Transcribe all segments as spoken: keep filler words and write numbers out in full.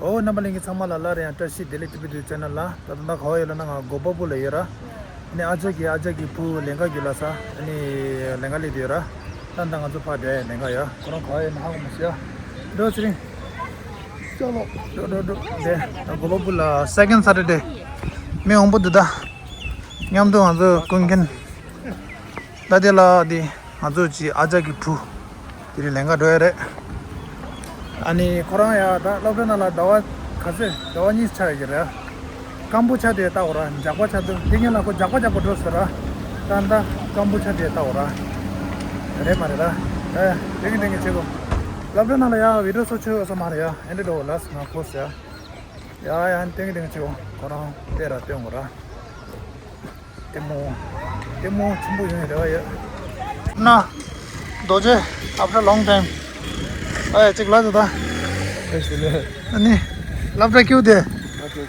ཨོ་རྣམ་པ་ལྷན་རྒྱས་ཚང་མ་ལ་སླར་ཡང་བཀྲ་ཤིས་བདེ་ལེགས། ཊི་བི་ཊུ་ཆེ་ནལ་ལ། ད་ལྟ་ད་ག་བ་ཡོད་ལབ་ན་ང་གོ་པལ་པུར་ལ་ཡོད་ར། ཨ་ནི་ཨ་ཅག་གི་ཨ་ཅག་གི་བུ་ལས་ཀ་རྒྱུགས་ལ་ས། ཨ་ནི་ལས་ཀ་སླེབས་བསྡད་ཡོད་ར། ད་ད་ང་ཚོ་ཕར་བསྡད་ལས་ཀ་ཡ། ཁོ་རང་ག་བ་ཡོད་ན་ཧ་གོ་མ་སོང་ཡ། འགྲོ་ཚེ་རིང་། ཅོ་ལོ། འགྲོ་འགྲོ་འགྲོ། དེ་ད་གོ་པལ་པུར་ལ་སེ་ཀེན་ཌི་སེ་ཊར་ཌེ། མི་མང་པོ་འདུག་ད། མཉམ་དུ་ང་ཚོ་ཀུན་མཁྱེན། ད་དེ་ལ་དེ་ང་ཚོ་ཅི་ཨ་ཅག་གི་བུ། དེ་རིང་ལས་ཀ་འགྲོ་ཡ་རེད། ཨ་ནི་ཁོ་རང་ཡ་ད་སློབ་གྲྭ་ནང་ལ་ཟླ་བ་ག་ཚོད་ཟླ་བ་གཉིས་ཆགས་ཡོད་ཀྱི་རེད། སྐམ་པོ་ཆགས་དེ་ལྟ་འོ་ར། འཇག་པ་ཆགས་དུས་དེ་སྔོན་ལ་ཁོ་འཇག་པ་འཇག་པ་འགྲོ་ཟེར་ར། ད་ད་སྐམ་པོ་ཆགས་དེ་ལྟ་འོ་ར། རེད་མ་རེད་ད། ཨེ་དེང་གི་དེང་གི་བྱེད་གོ། སློབ་གྲྭ་ནང་ལ་ཡ་བི་ཌི་ཡོ་བཟོ་ཆོག་ཡོད་ས་མ་རེད་ཡ། ཨེ་འདྲ་འགྲོ་ལ་ང་ཁོ་ཟེར་ཡ། ཡ་ཡ་དེང་གི་དེང་གི་བྱེད་གོ། ཁོ་རང་དེ་ར་སྟོན་གོ་ར། ལྟད་མོ། ལྟད་མོ་ཆེན་པོ་ཡོང་ཡ་རེ་བ་ཡོད། ན། རྡོ་རྗེ། after long time། ཨ་ཡ་གཅིག་ལ་དུ་ད། ཨེ་ཤི་ལེ། ཨ་ནི། སློབ་གྲྭ་ཀྱུ་དེ། ཨ་ཀྱུ།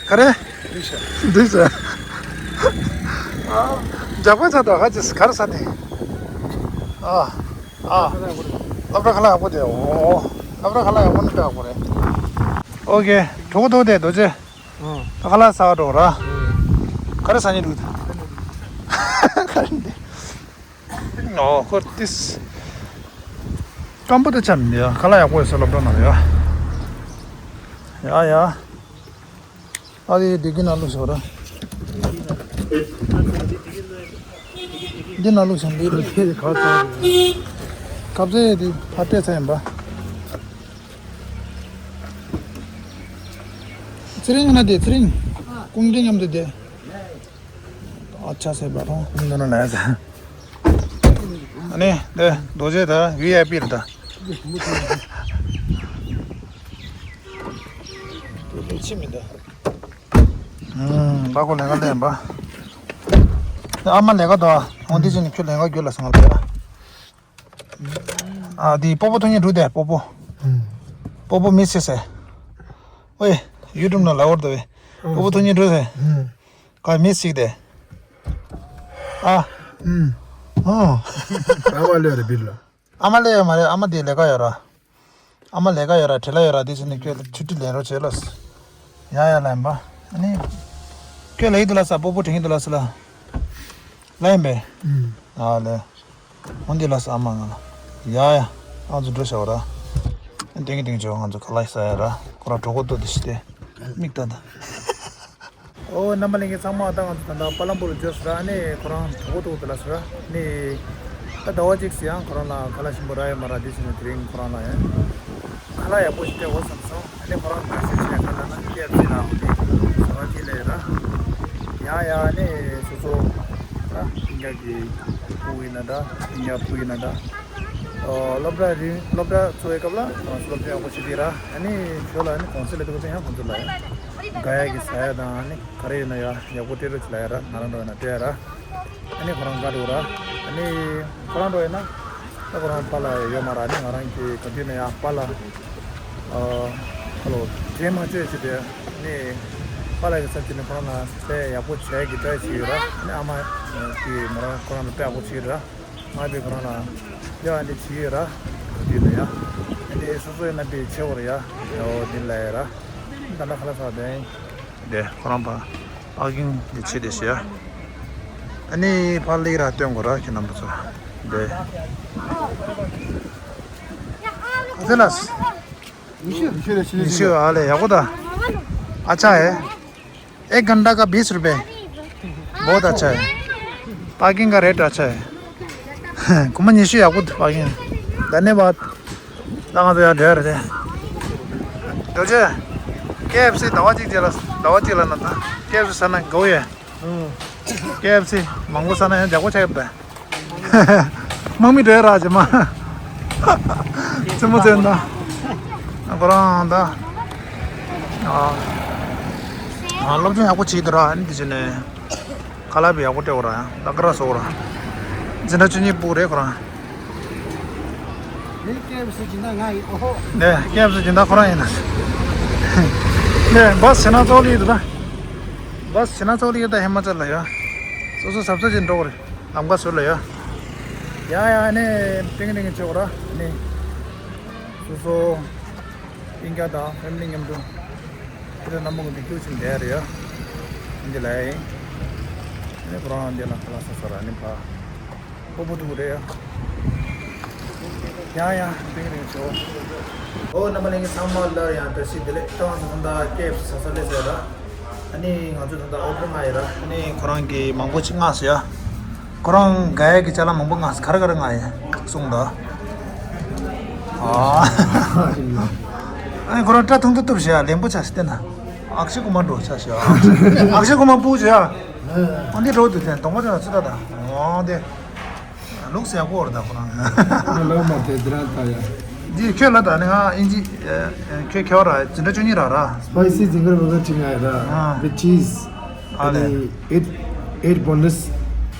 ག་རེ། འདུག་ཤ། འདུག་ཤ། ཨ། འཇག་པ་ཚ་དོ་ཧ་ཅི་ག་རེ་ས་ནི། ཨ། ཨ། སློབ་གྲྭ་ཁ་ལག་ཡག་པོ་དེ། ཨོ། སློབ་གྲྭ་ཁ་ལག་ཡག་པོ་ནི་དཔེ་ཡག་པོ་རེད། ཨོ་ཀེ། གྲོགས་པོ་དོ་དེ་རྡོ་རྗེ། ཨང་། ད་ཁ་ལག་ཟ་བ་འགྲོ་ར། ཨང་། ག་རེ་ཟ་ནི་འདུག་ད། ག་རེ་འདི། ཨོ་ཁོ་ཏིས། སྐམ་པོ་དེ་ཆམ་ཡ། ཁ་ལག་ཡག་པོ་ཡོད་ས་སློབ་གྲྭ་ནང་ཡ། ཡ་ཡ། ཨ་དེ་དེ་གི་ནང་བླུགས་ཤོག་ར། འདི་ནང་བླུགས་ཤོག་འདི་བླུགས། ཁ་ཟས་དེ་ཕར་སྤྲད་ཚར་ཡིན་པ། ཚེ་རིང་ན་དེ་ཚེ་རིང་། ཀུང་ཀྲིང་མཉམ་དུ་དེ། ཨ་ཅག་སེ་བ་རོང་ཀུང་ཀྲིང་ན་ལ་ཡ་ས། ཨ་ནི་དེ་རྡོ་རྗེ་ད་ཝི་ཨའི་པི་རེད་ད། དེ་ལས་ཕྱི་མི་འདུག་ཨུམ། པ་ཀོ་ལས་ཀ་ལས་པ། ཨ་མ་ལས་ཀ་དོ། འོ་འདི་ཅི་ནི་ཁྱོད་ལས་ཀ་རྒྱུ་ལ་སོང་ལ། ཨ་འདི་སྤོ་བོ་ཐོན་ཉི་འགྲོ་དེ་སྤོ་བོ། ཨུམ། སྤོ་བོ་མི་སི་སེ། ཨོའི། ཡུ་ཊུབ་ནང་ལ་འོར་དོ་བེ། སྤོ་བོ་ཐོན་ཉི་འགྲོ་སེ། ཨུམ། ག་མི་སི་དེ། ཨ། ཨུམ། ཨོ། ཨ་མ་ལས་རེ་བིར་ལ། ཨ་མ་ལས་ཡོད་མ་རེད། ཨ་མ་དེ་ལས་ཀ་ཡོད་ར། ཨ་མ་ལས་ཀ་ཡོད་ར་བྲེལ་ལ་ཡོད་ར། དེ་ཚོ་ནི་ཁྱོད་ལ་ཆུ་ཊི་ལེན་རོགས་བྱེད་ལ། ཡ་ཡ་ལ་ཡིན་པ། ཨ་ནི། ཁྱོད་ལ་ཡིད་དུ་ལ་ས་སྤོ་བོ་དྲན་ཡིད་དུ་ལ་ས་ལ། ལ་ཡིན་པས། ཨ་ལས། འོན་ཏེ་ལ་ས་ཨ་མ་ང་ལ། ཡ་ཡ། ང་ཚོ་འགྲོ་བྱ་བ་ར། ཏེང་ཏེང་བྱ་བ་ང་ཚོ་ག་ལ་ས་ཡ་ར། ཁོ་ར་གྲོགས་པོ་ཏོ་དེ་ཤི་སྟེ། མིག་ལྟ་ད། ཨོ་རྣམ་པ་ལྷན་རྒྱས་ཚང་མ་ད་ང་ཚོ་ད་ལྟ་པ་ལམ་པུར་འབྱོར་སོང་ར། ཨ་ནི་ཁོ་རང་གྲོགས་པོ་ཏོ་དེ་ལ་སོང་ར། ཨ་ནི་ད་ཟླ་བ་གཅིག་སི་ཡང་ཁོ་རང་ལ་ཁ་ལག་ཞིམ་པོ་རག་ཡོད་མ་རག་དེ་བྱས་ནས་དེ་རིང་ཁོ་རང་ལ་ཡང་ཁ་ལག་ཡག་པོ་ཞིག་སྤྲད་དགོས་བསམ་སོང་། ཨ་ནི་ཁོ་རང་ག་ཤེད་ཆེ་ཁ་ལག་ན་ཀེ་ཨེཕ་སི་ལ་ཨོ་དེ་ཟ་བ་དེ་ལས་ར། ཡ་ཡ་ཨ་ནི་སོ་སོ་ད་ཨིན་རྒྱ་གི་ཕྲུ་གུ་ཡིན་ན་འདྲ། ཨིན་རྒྱ་ཕྲུ་གུ་ཡིན་ན་འདྲ། ཨོ་སློབ་གྲྭ་རིང་སློབ་གྲྭ་འཚོ་བའི་སྐབས་ལ་ང་ཚོ་སློབ་སྦྱོང་ཡག་པོ་བྱེད་ཀྱི་ར། ཨ་ནི་ཞོར་ལ་ཨ་ནི་གུང་སེང་ལ་དེ་ག་ཚོད་ཡང་ཁོང་ཚོ་ལ་ཡང་དགའ་ཡག་གི་ཟ་ཡག་དང་ཨ་ནི་ག་རེ་ཡོད་ན་ཡ་ཡག་པོ་སྤྲད་རོགས་བྱེད་ལ་ཡ་ར། ང་རང་འགྲོ་ཡིན་ན་སྤྲད་ཡ་ར། ཨ་ནི་ཁོ་རང་དགའ་འདུག་ར། ཨ་ནི་ཁོ་རང་འགྲོ་ཡིན་ན་ད་ཁོ་རང་པཱ་ལགས་ཡོད་མ་ར། ཨ་ནི་ང་རང་གི་ག་དུས་ན་ཡ་པཱ་ལགས་ཨ་ཁ་ལོ་དྲན་མ་བཅོས་བྱས་ཏེ་ཨ་ནི་པཱ་ལགས་ཀྱི་ས་ཆ་ནས་ཁོ་རང་ལ་དཔེ་ཡག་པོ་བྱས་ཀྱི་བཀྲ་ཤིས་ཡོད་ར། ཨ་ནི་ཨ་མ་གིས་མོ་རང་ཁོ་རང་ལ་དཔེ་ཡག་པོ་བྱས་ར། ང་བས་ཁོ་རང་ལ་ཡ་ཨ་ནི་བྱེད་ཡོད་ར། ག་དུས་ན་ཡ་ཨ་ནི་སོ་སོ་ཡིན་ན་དཔེ་ཆེ་བོ་ར་ཡ། ཨོ་འདི་ལ་ཡ་ར། ད་ལྟ་ཁ་ལག་ཟ་བསྡད་ཡིན། དེ་ཁོ་རང་པ་པར་ཀིང་འདི་བྱེད་དེ་ཤི་ཡ། ཨ་ནི་ཕར་སླེབས་ར་སྟོན་དགོས་ར་ཁྱེད་རྣམ་པ་ཚོ། དེ་ཨ་ཙི་ལ། ཉི་ཤུ་ཨ་ལེ་ཡག་པོ་ད། ཨ་ཆ་ཨེ། एक घंटा का बीस रुपए। बहुत अच्छा है। पार्किंग का रेट अच्छा है। སྒོར་མོ་ཉི་ཤུ་ཡག་པོ་འདུག་པར་ཀིང་། धन्यवाद། ད་ང་ཚོ་ཡར་འགྲོ་ཡ་རེད་དེ། རྡོ་རྗེ། ཀེ་ཨེཕ་སི་ཟླ་བ་གཅིག་རྗེས་ལ་ཟླ་བ་གཅིག་ལ་ན་ད་ཀེ་ཨེཕ་སི་ཟ་ན་དགའ་བོ་ཡོད། ཀེ་ཨེཕ་སི་མང་པོ་ཟ་ན་ཡང་ཡག་པོ་ཆགས་ཡོད་པ། དམག་མི་འགྲོ་ཡ་ར་ཇེ་མ། རྩེད་མོ་རྩེ་ན་ད། ཁོ་རང་ད། ཨ། སློབ་སྦྱོང་ཡག་པོ་བྱེད་འདུག་ར། ཨ་ནི་དེ་བྱས་ནས། ཁ་ལག་པའི་ཡག་པོ་སྤྲད་འོ་ར། ཡང་ལ་ཀ་ར་སོ་ར། འཛིན་གྲྭ་བཅུ་གཉིས་པུ་རེད་ཁོ་རང་། ནས་ཀེ་ཨེཕ་སི་སྦྱིན་བདག་ང་ཡིན། ཨོ་ཧོ། ནས་ཀེ་ཨེཕ་སི་སྦྱིན་བདག་ཁོ་རང་ཡིན་ན། ནས་བཱས་ཕྱི་ནང་ཙོག་ལི་ཡོད་ད། བཱས་ཕྱི་ནང་ཙོག་ལི་ཡོད་ད་ཧི་མ་ཅལ་ལ་ཡོད། སོ་སོ་ཟབ་ཟབ་ཅིག་འགྲོ་གི་རེད། ལམ་ཁ་ཟུར་ལ་ཡོད། ཡ་ཡ་ནས་ཏིང་ཏིང་ཆོག་ར་ནས། སོ་སོ། སྤུན་ཀྱག་དང་ཕེ་མི་ལི་མཉམ་དུ་ཁྱེད་རང་རྣམ་པ་ངོ་དེ་སྐྱོ་ཆེན་བསྡད་རེད་ཡ། འདི་ལ་ཡིན། ཨ་ནི་ཁོ་རང་འདི་ལ་ཁ་ལག་ཟ་ས་ར་ནི་ཕ། སྤོ་བོ་འདུག་རེད་ཡ། ཡང་ཡང་དེ་རིང་ཤོ། ཨོ་རྣམ་པ་ལྷན་རྒྱས་ཚང་མ་ལ་ཡང་བཀྲ་ཤིས་བདེ་ལེགས། ད་ང་ཚོ་ད་ལྟ་ཀེ་ཨེཕ་སི་ཟ་ས་སླེབས་ཟེར་ར། ཨ་ནི་ང་ཚོ་ད་ལྟ་ཨོ་ཌར་མངགས་ཡོད་ར། ཨ་ནི་ཁོ་རང་གིས་མང་པོ་ཅིག་མངགས་སོང་ཡ། ཁོ་རང་ག་ཡ་གི་ཅ་ལག་མང་པོ་མངགས་སོང་། ག་རེ་ག་རེ་མངགས་ཡ་གསུངས་ད། ཨ། ཨ་ནི་ཁོ་རང་སྐྲ་ཐུང་ཐུང་གཏུབ་བྱས་ཡ། ལེན་པོ་ཆགས་ཤི་བལྟས་ན། ཨག་ཤེ་ཀུ་མར་འགྲོ་ཆགས་ཤི་ཡ། ཨག་ཤེ་ཀུ་མར་སྤུ་བྱས་ཡ། ཨ་འདི་འགྲོ་འདུག་དེ་གདོང་པ་དེ་ལ་ཚུད་ད་ད། ཨོ་དེ། ལུགས་ཡག་པོ་རེད་ད་ཁོ་རང་། ང་ལབ་མ་དེ་འདི་རང་ལྟ་ཡ། འདི་ཁྱོད་ལ་ད་ནི་ང་ཨིན་ཇི། ཁྱོད་ཁྱོད་ར་འཛིན་གྲྭ་བཅུ་གཉིས་ར་ར། སི་པའི་སི་ཛིང་གར་བྷར་གར་བྱིན་ང་ཡ་ར། ཨ། With cheese. ཨ་ལེ། ཨ་ནི་eight, eight boneless.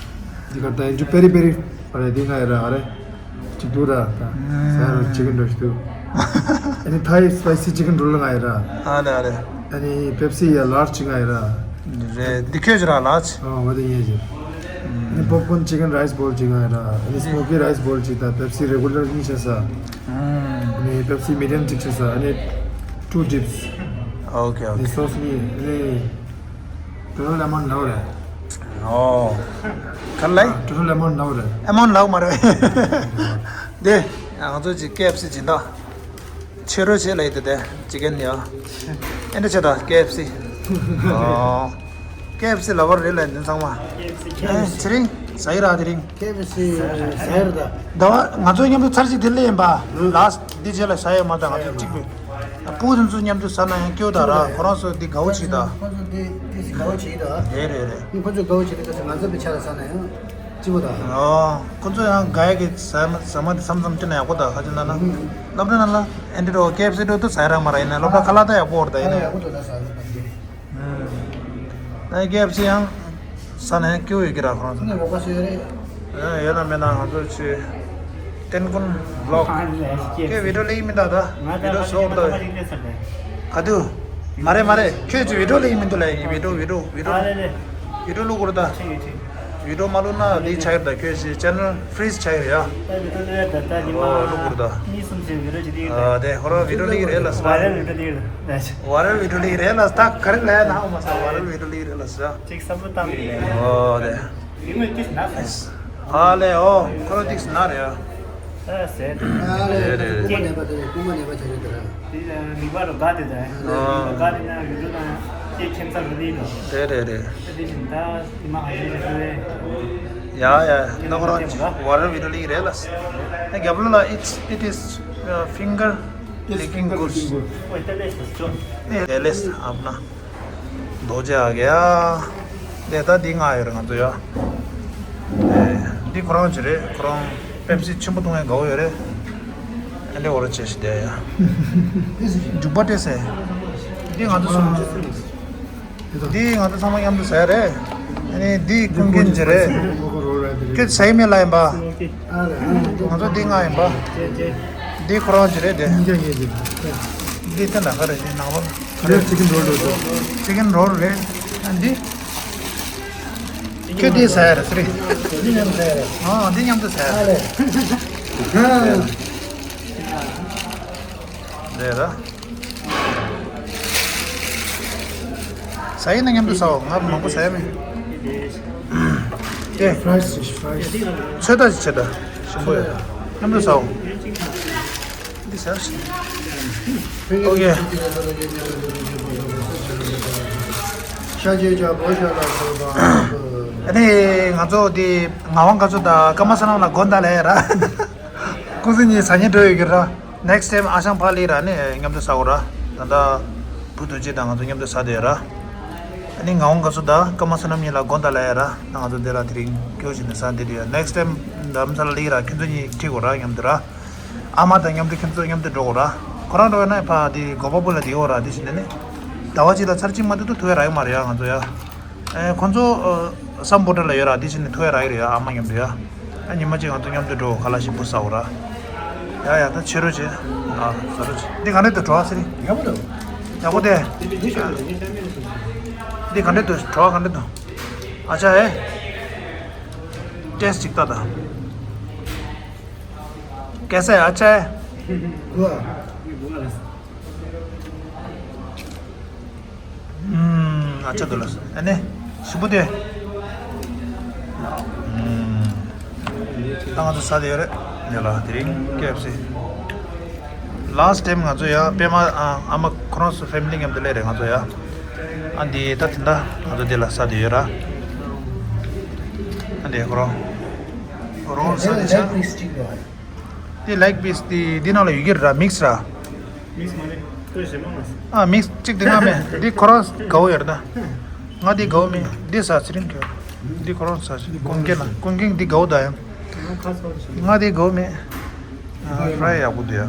འདི་ག་ད་ཨིན་ཇི་པེ་རི་པེ་རི་ར་འདི་ང་ཡ་ར་ཨ་རེ། གཅིག་འདུག་ར་ད། ཟ་ཡ་ར་ཅི་ཀན་འདྲ་ཞིག་འདུག་ཨ་ནི་ཐའི་སི་པའི་སི་ཅི་ཀན་རོལ་ང་ཡ་ར། ཨ་ལེ་ཨ་ལེ། ཨ་ནི་པེབ་སི་ཡ་ལར་ཇི་ང་ཡ་ར། རེད། འདི་ཁྱོད་ཀྱི་ར་ལགས། ཨ་ང་དེ་ངས་ཀྱི། ཨ་ནི་པོབ་ཀོན་ཅི་ཀན་རའི་སི་བོལ་ཅིག་ང་ཡ་ར། ཨ་ནི་སི་མོ་ཀི་རའི་སི་བོལ་ཅིག་དང་པེབ་སི་རེ་གུ་ལར་གཉིས་བྱས་ས། ཨ་ནི་པེབ་སི་མི་ཌི་ཡམ་གཅིག་བྱས་ས། ཨ་ནི་ཊུ་ཌིབ་སི། ཨོ་ཁེ་ཨོ་ཨ་ནི་ཁེ། སོ་སི་གཉིས། ཨ་ནི་ཊོ་ཊལ་ཨེ་མའུནཊ་ནའོ་རེད། ཨོ། ག་རེ་ལབ་ཡིན། ཊོ་ཊལ་ཨེ་མའུནཊ་ནའོ་རེད། ཨེ་མའུནཊ་ལབ་མ་རེད། འདི་ང་ཚོ་ཅིག་ཀེ་ཨེཕ་སི་སྦྱིན་བདག་ཕྱི་རོལ་བྱེད་ལ་ཡི་དེ་དེ་ཅི་ཀན་ཡ། ཨེ་འདྲ་བྱེད་ད་ཀེ་ཨེཕ་སི། ཨོ། ཀེ་ཨེཕ་སི་ལ་བར་རེད་ལ་འདི་ཚང་མ། ཨེ་དེ་རིང་ཟ་ཡི་ར་དེ་རིང་། ཀེ་ཨེཕ་སི་ཟ་ཡི་ར་ད། ཟླ་བ་ང་ཚོ་མཉམ་དུ་ཚར་གཅིག་དེ་སླེབས་ཡིན་པ། ལཱ་སི་ཊི་འདི་རྗེས་ལ་ཟ་ཡི་མ་ད་ང་ཚོ་གཅིག་པུ། སྤུ་དེ་ཚོ་མཉམ་དུ་ཟ་ན་ཡང་སྐྱོ་ད་ར། ཁོ་རང་ཚོ་འདི་དགའ་བོ་བྱེད་ད། ཁོ་ཚོ་འདི་འདི་དགའ་བོ་བྱེད་ད། རེད་རེད་རེད། ཁོ་ཚོ་དགའ་བོ་བྱེད་ད་ང་ཚོ་པའི་ཆ་ལ་ཟ་ན་ཡང་། སྐྱིད་པོ་དང་། ཨོ། ཁོ་ཚོ་ཡང་ག་ཡ་གི་ཟ་མ་ཟ་མ་དེ་མཚམས་མཚམས་སྤྲད་ན་ཡག་པོ་དང་། ཁ་ཅིག་ན་ན། ཨུམ། སློབ་གྲྭ་ནང་ལ་ཨེ་འདྲ་རོ་ཀེ་ཨེཕ་སི་འགྲོ་དུས་ཟ་ཡ་རག་མ་རག་ཡིན་ན་སློབ་གྲྭ་ཁ་ལག་ད་ཡག་པོ་རེད་ད་ཡིན་ན། ཡག་པོ་འདུག་ད་ཟ་ཡ་ད་ཡིན། ཨུམ། ད་ཀེ་ཨེཕ་སི་ཡང་ཟ་ན་ཡང་སྐྱིད་པོ་ཡོད་ཀྱི་ར་ཁོ་རང་ཚོ། ནི་རོགས་པ་སུ་ཡོད་རེད། ཨེ་ཡོད་ན་མེད་ན་ང་ཚོ་ཆུ། ཏན་ཀུན་བི་ལོག་ཁྱོད་བི་ཌིའོ་ལེན་མི་འདུག་ད། བི་ཌིའོ་བཟོ་འདུག་ག་དུས། མ་རེད་མ་རེད། ཁྱོད་ཚོ་བི་ཌིའོ་ལེན་མི་འདུག་ལ་ཡིན། བི་ཌིའོ་བི་ཌིའོ་བི་ཌིའོ། ཨ་ལེ་ལེ། བི་ཌིའོ་བླུག་དགོས་རེད་ད། ཆེ་ཡོད་ཆེ། བི་ཌིའོ་མ་བླུག་ན་འདི་ཆགས་ཡོད་ད། ཁྱོད་ཚོའི་ཅེ་ནལ་ཕི་རི་ཛི་ཆགས་ཡོད་ཡ། ད་བི་ཌིའོ་ལེན་ཡོད་ད། ད་ཉི་མ་ཨོ་བླུག་དགོས་རེད་ད། གཉིས་གསུམ་ཚེ་བི་ཌིའོ་ཅིག་ལེན་ཡོད་ད། ཨ་དེ་ཁོ་རང་བི་ཌིའོ་ལེན་གྱི་རེད་ལ་ས། ཝ་རེལ་བི་ཌིའོ་ལེན་གྱི་རེད་ལ་ས། ད་ག་རེ་ལས་ན་ཧ་མ་ས། ཝ་རེལ་བི་ཌིའོ་ལེན་གྱི་རེད་ལ་ས། ཅིག་བསམ་བློ་བཏང་གི་རེད། ཨོ་དེ། ཨ་ལེ་ཨོ། ཁོ་རང་ཏིག་སི་ན་རེད་ཨ། ཨ་ཟེར། ཨ་ལེ་རེད་རེད། རྐུན་མ་ནད་པ་དེ་རེད། རྐུན་མ་ནད་པ་དེ་རེད་དེ་ར། དེ་ལ་ལིག་པ་རུ་དགའ་དེ་དང་། ཨ། དགའ་དེ་ན་ཡུ་ཊུབ་དང་ཁྱེད་ཁྱིམ་ཚང་རུ་ལི་དང་། རེད་རེད་རེད། དེ་བཞིན་ད་དེ་མ་ཧ་ཡོད་རེད་དེ། ཡ་ཡ། ན་ཁོ་རང་ཝ་རེལ་བི་ཌིའོ་ལེན་གྱི་རེད་ལ་ས། ཨ་རྒྱབ་ལོགས་ལ་it's, it is, uh, finger licking good. ཨོ་དེ་ལས་སོ། ཨེ་དེ་ལས་ཨབ་ན། རྡོ་རྗེ་ཨ་གེ་ཡ། དེ་ད་འདི་མངགས་ཡོད་རེད་ང་ཚོ་ཡ། ཨེ། འདི་ཁོ་རང་གི་རེད། ཁོ་རང་པེབ་སི་ཆེན་པོ་འཐུང་ཡ་དགའ་བོ་ཡོད་རེད། ཨ་འདྲ་འོ་ར་བྱས་ཤིག་བསྡད་ཡ། འཇུག་པ་སྤྲད་ཟེར། འདི་ང་ཚོ་གསུམ། འདི་ང་ཚོ་ཚང་མ་མཉམ་དུ་ཟ་ཡ་རེད། ཨ་ནི་འདི་ཀུན་མཁྱེན་གྱི་རེད། ཁྱོད་ཟ་ཡི་མེད་ལབ་ཡིན་པ། ང་ཚོ་འདི་མངགས་ཡིན་པ། འདི་ཁོ་རང་གི་རེད་དེ། འདི་ལྟ་ན་ག་རེད། འདི་ནང་ལོགས། ཁ་ལས་ཅི་ཀན་རོལ་རེད་དོ། ཅི་ཀན་རོལ་རེད། ཨ་འདི། ཁྱོད་འདི་ཟ་ཡ་རེད་ཟེར། འདི་མཉམ་ཟ་ཡ་རེད། ཨ་འདི་མཉམ་དུ་ཟ་ཡ་རེད། ཨ་ལེ། འདི་ར། ཟ་ཡིན་ན་མཉམ་དུ་ཟའོ། ང་མང་པོ་ཟ་ཡ་མེད། ཨེ། ཕ་རའི་སི་ཕ་རའི་སི། ཚོད་ལྟ་ཅིག་བྱེད་ད། ཞིམ་པོ་ཡོད། མཉམ་དུ་ཟའོ། འདི་ཟ་ཞིག་ཨོ་ཁེ། ཤ་ཆེ་ཆ་བོ་ཤ་ལ་སོགས་པ། ཨ་ནི་ང་ཚོ་འདི་ངག་དབང་དགའ་ཚོར་དང་ཀརྨ་བསོད་ནམས་ལ་དགོངས་དག་ལབ་ཡ་ར། ཁོང་ཚོ་གཉིས་ཟ་སྙིང་འདོད་ཡོད་ཀྱི་ར། ནེགསི་ཊའིམ་ཨ་ཞང་པ་ལི་ར་ནི་མཉམ་དུ་ཟ་འོ་ར། ད་ལྟ་བུ་རྡོ་རྗེ་དང་ང་ཚོ་མཉམ་དུ་ཟ་བསྡད་ཡོད་ར། ཨ་ནི་ངག་དབང་དགའ་ཚོར་དང་ཀརྨ་བསོད་ནམས་གཉིས་ལ་དགོངས་དག་ལབ་ཡ་ར། ད་ང་ཚོ་འདི་ལ་དེ་རིང་སྐྱོ་བཞིན་དུ་ཟ་བསྡད་ཡོད། ནེགསི་ཊའིམ་རྡ་རམ་ས་ལ་ལི་ར་ཁྱོད་ཚོ་གཉིས་ཁྲིད་འོ་ར་མཉམ་དུ་ར། ཨ་མ་དང་མཉམ་དུ་ཁྱོད་ཚོ་མཉམ་དུ་འགྲོ་འོ་ར། ཁོ་རང་འགྲོ་ཡོད་ན་ཕ་དེ་གོ་པ་པོ་ལ་དེ་འོ་ར། དེ་བཞིན་དུ་ནི་ཟླ་བ་གཅིག་ལ་ཚར་གཅིག་མ་གཏོགས་ཐུག་ཡ་རག་གི་མ་རེད་ཡ་ང་ཚོ་ཡ། ཨེ་ཁོང་ཚོ་ཨ་སམ་བྷོ་ཊ་ལ་ཡོད་ར། དེ་བཞིན་ནས་ཐུག་ཡ་རག་གི་རེད་ཡ། ཨ་མ་མཉམ་དུ་ཡ། ཨ་ཉི་མ་གཅིག་ང་ཚོ་མཉམ་དུ་འགྲོ། ཁ་ལག་ཞིམ་པོ་ཟ་འོ་ར། ཡ་ཡ། ད་ཕྱི་རུ་བྱེད། ཨ་ཟ་རུ་བྱེད། འདི་ག་འདྲ་འདུག་བྲོ་བ་ཟེར་ནི། ཡག་པོ་འདུག་ཡག་པོ་དེ། འདི་འདི་ཤོད་འདི་ཤོད་མི་འདུག་འདི་ག་འདྲ་འདུག་བྲོ་བ་ག་འདྲ་འདུག་ཨ་ཅག་ཨེ། ཏེས་ཅིག་ལྟ་ད། कैसा है? अच्छा है? वाह। वाह। ཆ་དུ་ལ་ཨ་ནི་ཞིམ་པོ་དེ། ད་ང་ཚོ་ཟ་དེ་ཡོད་རེད། འདི་ལ་དེ་རིང་ཀེ་ཨེཕ་སི། ལཱ་སི་ཊི་ཊེམ་ང་ཚོ་ཡ་པད་མ་ཨ་མ་ཁོ་རང་ཚོ་ཕེ་མི་ལི་མཉམ་དུ་སླེབས་རེད་ང་ཚོ་ཡ། ཨ་འདི་ད་དེ་འདྲ་ང་ཚོ་འདི་ལ་ཟ་དེ་ཡོད་ར། ཨ་འདི་ཁོ་རང་ཁོ་རང་ཟ་དེ་ཆ། དེ་ལེག་པིས་དེ་འདི་ནང་ལ་ཡོད་ཀྱི་རེད་ར། མིག་སི་ར། མིག་སི་མ་རེད། ལྟོས་ཞེ་མ་མ་སི། ཨ་མིག་སི་གཅིག་དེ་ང་མེད། འདི་ཁོ་རང་དགའ་བོ་ཡོད་རེད་ད། ང་འདི་དགའ་བོ་མེད། འདི་ཟ་ཚེ་རིང་གི། འདི་ཁོ་རང་ཟ་ཞིག་ཀུན་མཁྱེན་ལ་ཀུན་མཁྱེན་འདི་དགའ་བོ་ད་ཡང་། ང་འདི་དགའ་བོ་མེད། ཨ་ཧྥ་རའི་ཡག་པོ་འདུག་ཡ།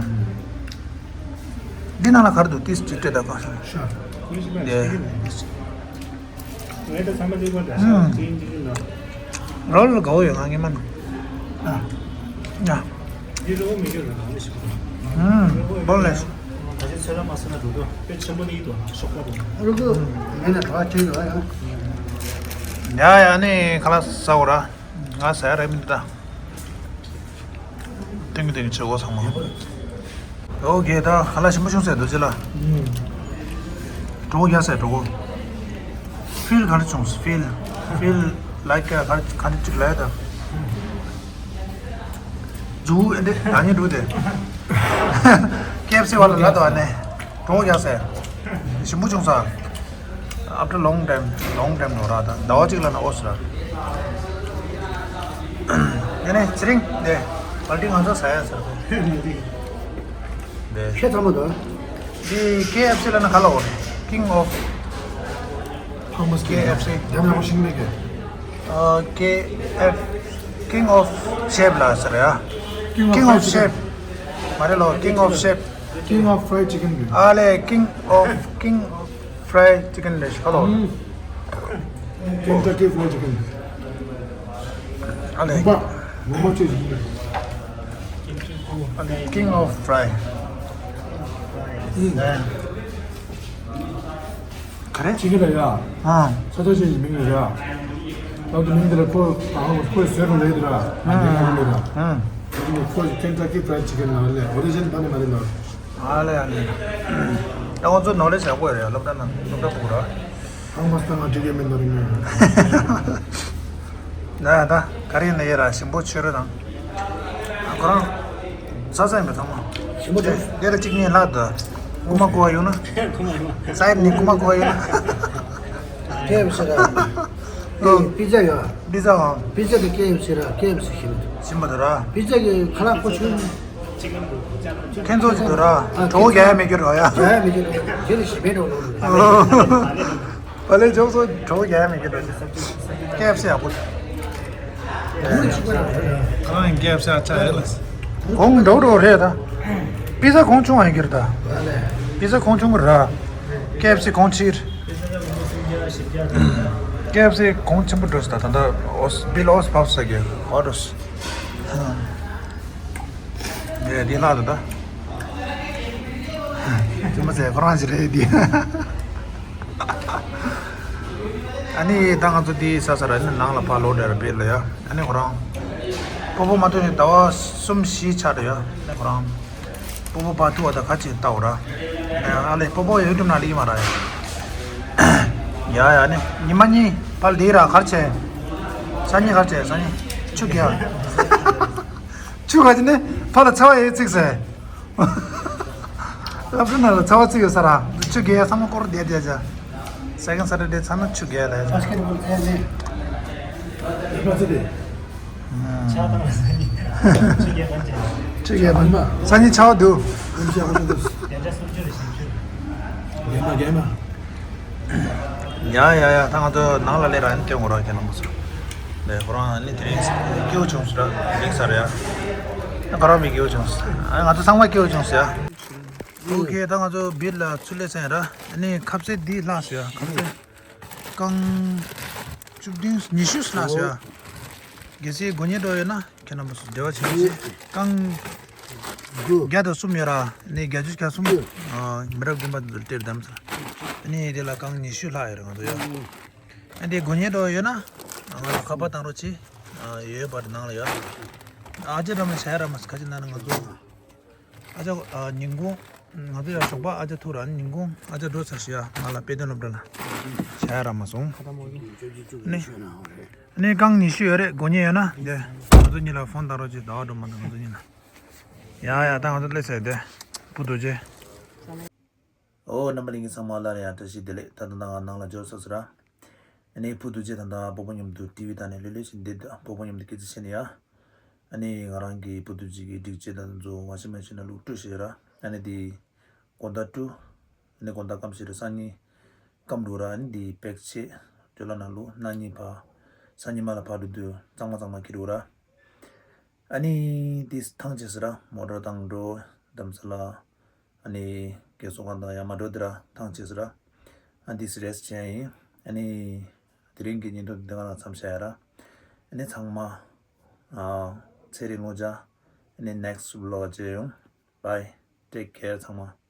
འདི་ནང་ལ་ག་རེ་འདུག་ཏིས་ཅིག་སྤྲད་ད་ག་ཤ། ཤ། འདི། ངས་ད་ཚང་མ་གཅིག་པ་འདྲ་ཤག་ཅིག་ཅིག་ཅིག་ལ། རོལ་དགའ་བོ་ཡོད་ང་ངེས་མ་ནི། ཨ། ཨ། འདི་རོལ་མི་འགྱུར་ར་ནང་ནས་ཤོག་ཨུམ། བོན་ལེས། ད་ཆ་ཚོད་ལ་མ་སོང་ན་འགྲོ་དོ་དཔེ་ཆེན་པོ་ནི་ཡིད་དོ་ཤོག་པ་དང་། རོལ་དགའ་མེད་ན་ག་བ་ཅིག་ཡོད་ཡ། ཡ་ཡ་ནི་ཁ་ལག་ཟ་འོ་ར། ང་ཟ་ཡ་རེད་མི་འདུག་ད། ཏིང་ཏིང་བྱེད་སྒོ་ཚང་མ། ཨོ་ཁེ། ད་ཁ་ལག་ཞིམ་པོ་བྱུང་ཟེར་འདུག་ཅི་ལ། གྲོགས་རྒྱག་ཟེར་གྲོགས། ཕིལ་ག་རེ་བྱུང་ཕིལ། ཕིལ་ལའིཀ་ག་རེ་ག་རེ་ཅིག་ལ་ཡ་ད། ཇུ་ཨེ་འདྲེ་ད་ཉིད་འགྲོ་དེ། ཀེ་ཨེཕ་སི་བ་ལ་ལ་དོ་ཨ་ནེ། གྲོགས་རྒྱག་ཟེར། ཞིམ་པོ་བྱུང་ས། After long time, long time ནོ་ར་ད་ཟླ་བ་གཅིག་ལ་ན་ཨོ་སི་ར། ཡ་ནས་ཚེ་རིང་དེ་པར་ཊི་ང་ཚོ་ཟ་ཡ་ཟེར་གོ། དེ་ཁྱེད་ཚང་མ་དང་། དེ་ཀེ་ཨེཕ་སི་ལ་ན་ག་ལ་འོ་རེད། King of ཕག་མོ་ཀེ་ཨེཕ་སི། ཡང་ཡང་ཤིང་མེད་གི། ཨ་ཀེ་ཨེཕ། King of Chef ལ་ཟེར་ཡ། King of Chef མ་རེད་ལོ། King of Chef། King of Fried Chicken གི། ཨ་ལེ། King of King of Fried Chicken ལས་ཤ་ལོ། Kentucky Fried Chicken ཨ་ལེ། ངོ་མ་ངོ་མ་ཆོས་ཤིག་ཨ་ལེ། King of Fry། ག་རེ། ཅི་གི་ལ་ཡ། ཨ། ས་ཐོ་ཅན་གྱི་མིང་ལ་ཡ། ད་དུ་མིང་འདི་ལ་ཁོ་ཨ་ཁོས་ཟེར་རུ་ལེ་དུ་ར། ཨ་ཨ་ཨ། ཁོ་Kentucky Fried Chicken ལ་ལེ་ཨོ་རི་ཇིན་ཕ་ནི་མ་རེད་ལ། ཨ་ལེ་ཨ་ལེ། ད་ང་ཚོ་ནོ་ལེ་ཇི་ཡག་པོ་ཡོད་རེད། སློབ་གྲྭ་ནང་སློབ་གྲྭ་ཕྲུ་གུ་ར། ཨ་མ་སྟ་ང་འགྲིག་གི་མིན་ནོ་རིང་མོ། ན་ཡ་ད་ག་རེ་ཡིན་ན་ཡེ་ར་ཞིམ་པོ་ཆོས་རེད་དང་། ཁོ་རང་ཟ་ཟ་ཡིན་པ་ཚང་མ། ཞིམ་པོ་ཆོས། དེ་ལ་གཅིག་གཉིས་ལྷག་འདུག་རྐུ་མ་རྐུ་བ་ཡོང་ན། ས་ཡིབ་ནས་རྐུ་མ་རྐུ་བ་ཡོང་ན། ཀེ་ཨེཕ་སི་ར། ཨོ། པི་ཛ་ཡོད། པི་ཛ་ཨང་། པི་ཛ་དེ་ཀེ་ཨེཕ་སི་ར། ཀེ་ཨེཕ་སི་ཞིམ་པོ་འདུག་ཞིམ་པོ་འདུག་ར། པི་ཛ་གི་ཁ་ལག་ཁོ་ཆུང་། ཁྱེད་ཚོ་ཅི་འདུག་ར། གྲོགས་རྒྱག་ཡ་མེད་རྒྱུ་རོ་ཡ། རྒྱག་ཡ་མེད་རྒྱུ་རོ། དེ་ལ་ཞིམ་པའི་གྲོགས་རོ། པ་ལེ་ཇོག་སོ་གྲོགས་རྒྱག་ཡ་མེད་རྒྱུ་རོ། ཀེ་ཨེཕ་སི་ཡག་པོ། ཁོ་རང་ཀེ་ཨེཕ་སི་ཨ་ཅག་ཡོད་ལ། གོང་འགྲོ་འགྲོ་རེད་ད། པི་ཛ་གོང་ཆུང་བ་ཡིན་གྱི་རེད་ད། པི་ཛ་གོང་ཆུང་གི་ར། ཀེ་ཨེཕ་སི་གོང་ཆེ་རེད། ཀེ་ཨེཕ་སི་གོང་ཆེན་པོ་འགྲོ་སྲིད་ད། ད་ལྟ་ཨོས་བིལ་ཨོས་བབས་ས་གི་ཨོ་འགྲོ་སྲིད། ངས་འདི་ལྷག་འདུག་ད། དེ་མ་ཟད་ཁོ་རང་ཞིག་རེད་འདི། ཨ་ནི་ད་ང་ཚོ་འདི་ཟ་ས་ར་ནི་ནང་ལ་ཕར་ལོག་འདྲ་ར་བེད་ལ་ཡ། ཨ་ནི་ཁོ་རང་སྤོ་བོ་མ་ཐུག་ནས་ཟླ་བ་གསུམ་བཞི་ཆགས་འདྲ་ཡ། ཨ་ནི་ཁོ་རང་སྤོ་བོ་ཕར་ཐུག་བ་ད་ཁ་ཅིག་ལྟ་འོ་ར། ཨ་ལེ་སྤོ་བོ་ཡུ་ཊུབ་ནང་ལ་ཡིན་མ་ར་ཡ། ཡ་ཡ་ནི་ཉི་མ་གཉིས་ཕར་འདི་ར་གར་བྱས། སང་ཉིན་གར་བྱས་སང་ཉིན་ཆུ་རྒྱག་ཆུ་ག་ཅི་ནས་ཕར་ལ་ཚ་བ་ཡེ་ཚིག་ཟེར། སློབ་གྲྭ་ནང་ལ་ཚ་བ་ཚིག་ཡོད་ས་ར། ཆུ་རྒྱག་ཡ་ཚང་མ་སྐོར་བསྡད་བསྡད་བྱ། Second Saturday ཚང་མ་ཆུ་རྒྱག་ཡ་ལ་ཡ། ཆུ་རྒྱག་ཡ་ཕན་ཆེ། ཆུ་རྒྱག་ཡ་ཕན་ཆེ། སང་ཉིན་ཆ་བ་འདུག་རྒན་པ་རྒན་མ། ཡ་ཡ་ཡ། ད་ང་ཚོ་ནང་ལ་སླེབས་ར་ཨ་ནི་སྟོན་དགོས་ར་ཁྱེད་རྣམ་པ་ཚོ། ལས་ཁོ་རང་ཨ་ནི་དེ་རིང་སྐྱིད་པོ་བྱུང་སོང་ར། འགྲིག་ས་རེད་ཡ། ད་ཁོ་རང་མི་སྐྱིད་པོ་བྱུང་སོང་། ཨ་ང་ཚོ་ཚང་མ་སྐྱིད་པོ་བྱུང་སོང་ཡ། ཨོ་ཁེ། ད་ང་ཚོ་བིར་ལ་ཚུར་སླེབས་ཚར་ར། ཨ་ནི་ཁ་ཟས་འདི་ལྷག་སོང་ཡ། ཁ་ཟས་རྐང་བཅུ་བདུན་ཉི་ཤུ་ལྷག་སོང་ཡ། གལ་སྲིད་དགོས་མཁོ་འདྲ་ཡོད་ན། ཁྱེད་རྣམ་པ་ཚོ་འབྲེལ་བ་བྱེད་རོགས་བྱེད། རྐང་དགུ། བརྒྱ་དང་གསུམ་ཡོད་ར། ནི་བརྒྱད་ཅུ་གྱ་གསུམ། ཨ་མི་རབས་རྒན་པ་ཚོ་སྟེར་གདམ་ས། ནི་དེ་ལ་རྐང་ཉི་ཤུ་ལྷག་ཡོད་ར་ང་ཚོ་ཡ། ཨ་འདི་དགོས་མཁོ་འདྲ་ཡོད་ན། ང་ལ་ཁ་པར་བཏང་རོགས་བྱེད། ཨ་ཡོད་པར་ནང་ལ་ཡ། ཨ་ཅེ་ར་མ་ཆ་ཡ་ར་མ་ཁ་ཅིག་ན་ན་ང་ཚོ། ཨ་ཅག་ཨ་ཉིན་གུང་ ང་ཚོ་ཡ་ཞོགས་པ་ཨ་ཅག་ཐུག་ར་ཉིན་གུང་ཨ་ཅག་འགྲོ་ཚར་ཤི་ཡ་ང་ལ་དཔེ་སྟོན་སློབ་གྲྭ་ལ་བྱ་ཡ་ར་མ་སོང་། ནི་ནི་རྐང་ཉི་ཤུ་ཡོད་རེད། སྒོ་ཉི་ཡོད་ན་འདི་ང་ཚོ་གཉིས་ལ་ཕོན་བཏང་རོགས་བྱེད། ཟླ་བ་སྒྲོལ་མ་དང་ང་ཚོ་གཉིས་ལ། ཡ་ཡ་ད་ང་ཚོ་སླེབས་ཚར་འདི་བུ་རྡོ་རྗེ། ཨོ་རྣམ་པ་ལྷན་རྒྱས་ཚང་མ་ལ་ཡང་བཀྲ་ཤིས་བདེ་ལེགས། ད་ལྟ་ང་ནང་ལ་འབྱོར་ཚར་སོང་ར། ཨ་ནི་བུ་རྡོ་རྗེ་ད་ལྟ་སྤོ་བོ་མཉམ་དུ་ཊི་ཝི་ལྟ་ནས་ལྷོད་ལྷོད་བྱས་འདི་སྤོ་བོ་མཉམ་དུ་སྐད་ཆ་བཤད་ནས་ཡ། ཨ་ནི་ང་རང་གི་བུ་རྡོ་རྗེ་གི་སྒྲིག་ཆས་དང་ཚོ་ཝ་ཤིང་མེ་ཤིན་ནང་བླུགས་སྤྲོད་བྱས་ར། ཨ་ནི་དེ་དགོང་དག་བཀྲུ། ཨ་ནི་དགོང་དག་སྐམ་བྱས་ར། སང་ཉིན་སྐམ་འགྲོ་ར། ཨ་ནི་དེ་པེག་བྱས་ཇོ་ལ་ནང་བླུགས། གནངས་ཉིན་ཕར་སང་ཉིན་མ་ལ་ཕར་འགྲོ་དུས་གཙང་མ་གཙང་མ་འཁྱེར་འགྲོ་ར། ཨ་ནི་དེ་ཐང་ཆད་སོང་ར། མོ་ཊ་བཏང་འགྲོ་རྡ་རམ་ས་ལ། ཨ་ནི་རྒས་གསོ་ཁང་དང་ཡར་མར་འགྲོ་དེ་ར་ཐང་ཆད་སོང་ར། ཨ་ནི་དེ་རེ་སི་ཊི་བྱས་ཡིན། ཨ་ནི་དེ་རིང་གི་བརྙན་ཐུང་འདི་ག་ལ་མཚམས་བཞག་ཡ་ར། ཨ་ནི་ཚང་མ་ཨ་ཚེ་རིང་ལོ་ཇ། ཨ་ནི་ནེག་སི་ཊི་བི་ལོག་མཇལ་ཡོང་། Bye, take care ཚང་མ།